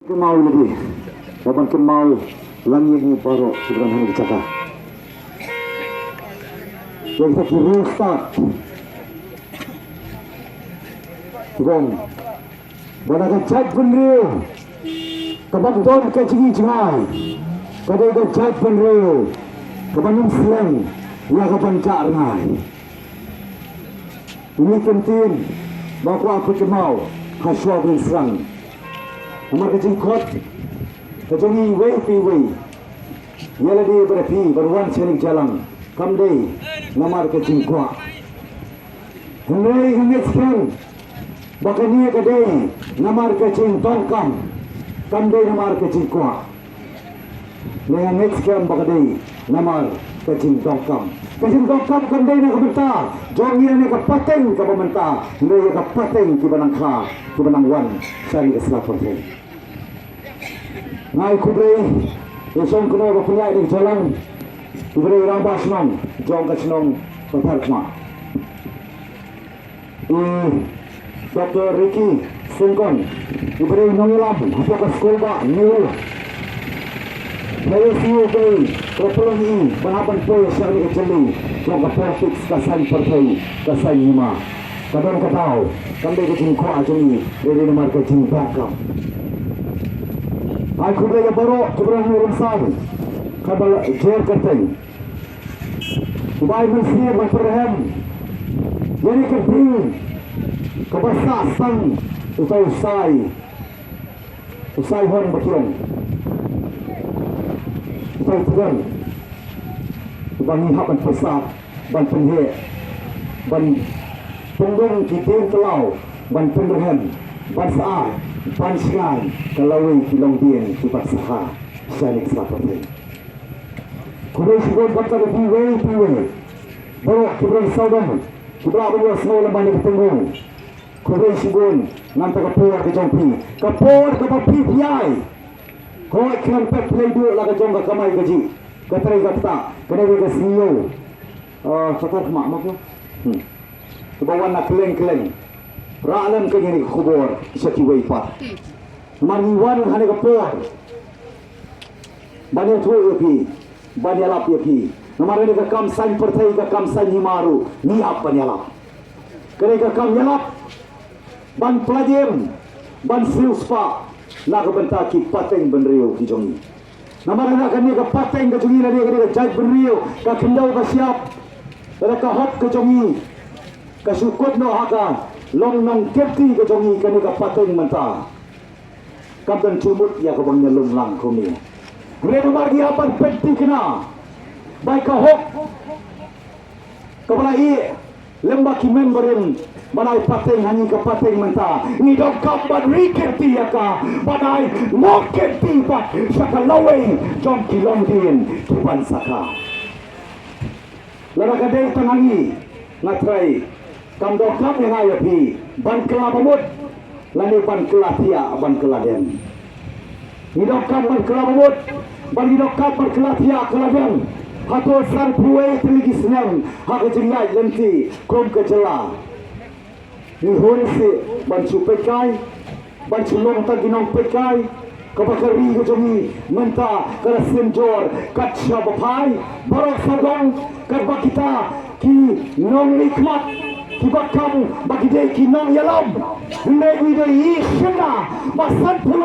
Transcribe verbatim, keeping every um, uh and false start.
Kynmaw ïa lade, ba ban kynmaw lang ïa ngi baroh kiba don ha kane ka jaka. Ïa kita ki riewstad ki don, ba na ka jaitbynriew kaba don ka jingjngai, ka dei ka jaitbynriew kaba nym slem ïa ka ban jah rngai. Une u kyntien ba kwah ban kynmaw ha shuwa ban sdang. Namar ka jingkhot ka jong ngi iwei pa iwei, ïa lade bad ïa phi ban wan sha kane ka jingïalang, kam dei namar ka jingkwah. Hynrei nga ngeit skhem ba kane ka dei namar ka jingdonkam, kam dei namar ka jingkwah. Nga ngeit skhem ba ka dei namar ka jingdonkam. Ka jingdonkam kam dei na ka bynta jong ngi ne ka pateng kaba mynta, hynrei ka pateng kiba nang kha, kiba nang wan sha kane ka sla pyrthei. Nga ai khublei ïa u shong kynnoh ba pynïaid ïa ka jingïalang, uba dei u rangbah shnong jong ka shnong Patharkhmah, i Doctor Ricky Syngkon, uba dei u nongïalam hapoh ka skul ba New High School, uba pynlong ïa i ban hap ban poi sha kane ka jylli jong ka politics, ka saiñ pyrthei, ka saiñ hima. Ka don ka daw, kam dei ka jingkwah jong i, dei namar ka jingdonkam. Ai khublei ïa baroh kiba don ha rynsan kaba la jer kyrteng. Uba ai mynsiem ban pynrhem ïa kane ka briew kaba sah tang, utai u Sai, u Saihon Bakiong, utai u tngen uba ngi hap ban pynsah, ban pynheh, ban pynbeit ki dieng kyllaw, ban pynrhem, ban sah, ban shngaiñ ka lawei ki longdien kiba sah sha kane ka sla pyrthei. Khublei shibun bad ïa phi iwei pa iwei baroh kiba don sawdong, kiba lah ban ïohsngew lem bad ïa ka tynrong. Khublei shibun namar ka por ka jong phi, ka por kaba phi phi ai. Ko khlem pep phi duh la ka jong ka kamai kajih, ka trei ka ktah, kane ka sngi ïew. Ah, Patharkhmah ma ko. Hmm. Kaba wan na kylleng kylleng. Rah lem kane ka khubor sha kiwei pat. Namar ngi wan ha kane ka por ban ïathuh ïa phi, ban ïalap ïa phi. Namar kane ka kam saiñ pyrthei, ka kam saiñ hima ruh ngi ap ban ïalap. Kane ka kam ïalap ban pynlait im, ban siew spah na ka bynta ki pateng bynriew ki jong ngi. Namar kane ka pateng ka jong ngi, lane kane ka jaitbynriew, ka khyndew ka shyiap, lane ka hok ka jong ngi, ka shu kut noh ha ka long nongkyrti ka jong ngi, kane ka pateng mynta. Kam don jingmut ïa kaba ngi ïalum lang kumne. Hynrei namar ngi hap ban pynthikna ba ka hok kaba la ïeh lem bad ki mem barim ban ai pateng ha ngi, ka pateng mynta ngi donkam ban ri kyrti ïa ka, ban ai nongkyrti pat sha ka lawei jong ki longdien kiban sa kha. Lada ka dei tang ha ngi, nga trai, kam donkam ïa nga ïa phi ban kylla bamut lane ban kylla thiah, ban kylla dem. Ngi donkam ban kylla bamut, bad ngi donkam ban kylla thiah, kylla dem. Hato sanphew wei tylli ki snem ha ka jingïaid lynti kum ka jylla, ngi hun sih ban shu peitkai, ban shu long tang ki nongpeitkai, kaba ka ri ka jong ngi mynta ka la synjor kat shaba phai. Baroh sawdong, katba kita ki nongmihkhmat kiba kam ba ki dei ki nongïalam, hynrei ngi dei i shynna ba sanphew